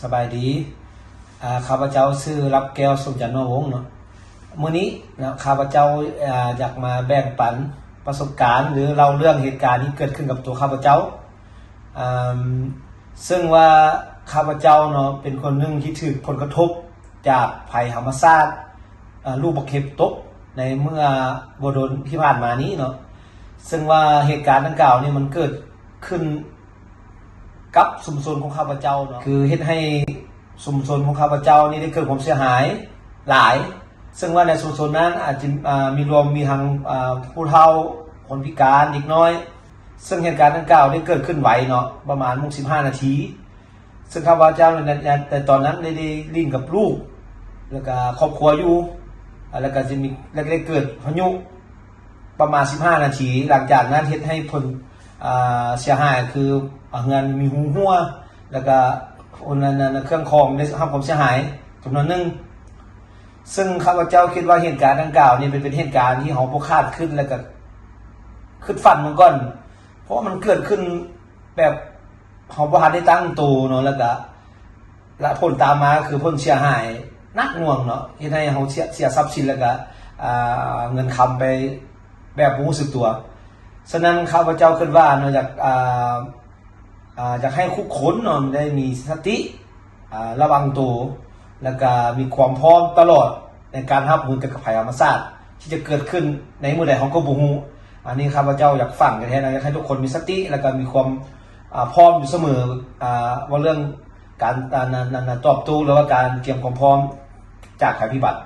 ສະບາຍດີ. ອາ ຂ້າພະເຈົ້າຊື່ ລັບແກ້ວ ສົມຈັນ ນົວວົງ ເນາະ. ມື້ນີ້ນະ ຂ້າພະເຈົ້າ ອາ ຢາກມາແບ່ງປັນປະສົບການ ຫຼື ເລົ່າເລື່ອງເຫດການທີ່ເກີດຂຶ້ນກັບຕົວຂ້າພະເຈົ້າ. ອາ ເຊິ່ງວ່າຂ້າພະເຈົ້າເນາະ ເປັນຄົນໜຶ່ງທີ່ຖືກຜົນກະທົບຈາກໄພທຳມະຊາດ ອາ ລູກບັກເຫັບຕົກໃນເມື່ອບໍ່ດົນທີ່ຜ່ານມານີ້ເນາະ. ເຊິ່ງວ່າເຫດການດັ່ງກ່າວນີ້ມັນເກີດຂຶ້ນກັບຊຸມຊົນຂອງຂ້າພະເຈົ້າເນາະ ຄືເຮັດໃຫ້ຊຸມຊົນຂອງຂ້າພະເຈົ້ານີ້ໄດ້ເກີດຄວາມເສຍຫາຍຫຼາຍ. ເຊິ່ງວ່າໃນຊຸມຊົນນັ້ນອາດຈະ ອາ ມີລວມ ມີທັງ ອາ ຜູ້ເຖົ້າ, ຄົນພິການ, ເດັກນ້ອຍ. ເຊິ່ງເຫດການດັ່ງກ່າວໄດ້ເກີດຂຶ້ນໄວເນາະ ປະມານຫົກສິບຫ້ານາທີ. ເຊິ່ງຂ້າພະເຈົ້າໃນ ໃນຕອນນັ້ນໄດ້ ໄດ້ຫຼິ້ນກັບລູກ ແລ້ວກະຄອບຄົວຢູ່ ແລ້ວກະຈະມີ ແລ້ວກະໄດ້ເກີດພາຍຸປະມານສິບຫ້ານາທີ. ຫຼັງຈາກນັ້ນເຮັດໃຫ້ຜົນ ອາ ເສຍຫາຍຄື ອາ ເຮືອນມີຮູຮົ່ວ ແລ້ວກະຄົນ ອັນ ອັນ ເຄື່ອງຂອງໄດ້ຮັບຄວາມເສຍຫາຍຈຳນວນໜຶ່ງ. ເຊິ່ງຂ້າພະເຈົ້າຄິດວ່າເຫດການດັ່ງກ່າວນີ້ ເປັນ ເປັນເຫດການທີ່ເຮົາບໍ່ຄາດຄິດ ແລ້ວກະຄິດຝັນມາກ່ອນ ເພາະວ່າມັນເກີດຂຶ້ນແບບ ເຮົາບໍ່ທັນໄດ້ຕັ້ງໂຕເນາະ ແລ້ວກະ ແລະ ຜົນຕາມມາກໍຄືຜົນເສຍຫາຍໜັກໜ່ວງເນາະ ເຮັດໃຫ້ເຮົາເສຍ ເສຍຊັບສິນ ແລ້ວກະ ອາ ເງິນຄຳໄປແບບບໍ່ຮູ້ສຶກຕົວ. ສະນັ້ນ ຂ້າພະເຈົ້າຄິດວ່າເນາະ ຢາກ ອາ ອາ ຢາກໃຫ້ທຸກຄົນເນາະ ໄດ້ມີສະຕິ ອາ ລະວັງໂຕ ແລ້ວກະມີຄວາມພ້ອມຕະຫຼອດໃນການຮັບມືກັບໄພທຳມະຊາດທີ່ຈະເກີດຂຶ້ນໃນມື້ໃດເຮົາກໍບໍ່ຮູ້. ອັນນີ້ຂ້າພະເຈົ້າຢາກຝາກແທ້ໆນະ ຢາກໃຫ້ທຸກຄົນມີສະຕິ ແລ້ວກະມີຄວາມ ອາ ພ້ອມຢູ່ສະເໝີ ອາ ເວົ້າເລື່ອງການ ອາ ນັ້ນ ນັ້ນ ຕອບໂຕ້ ຫຼືວ່າການຕຽມຄວາມພ້ອມຈາກໄພພິບັດ.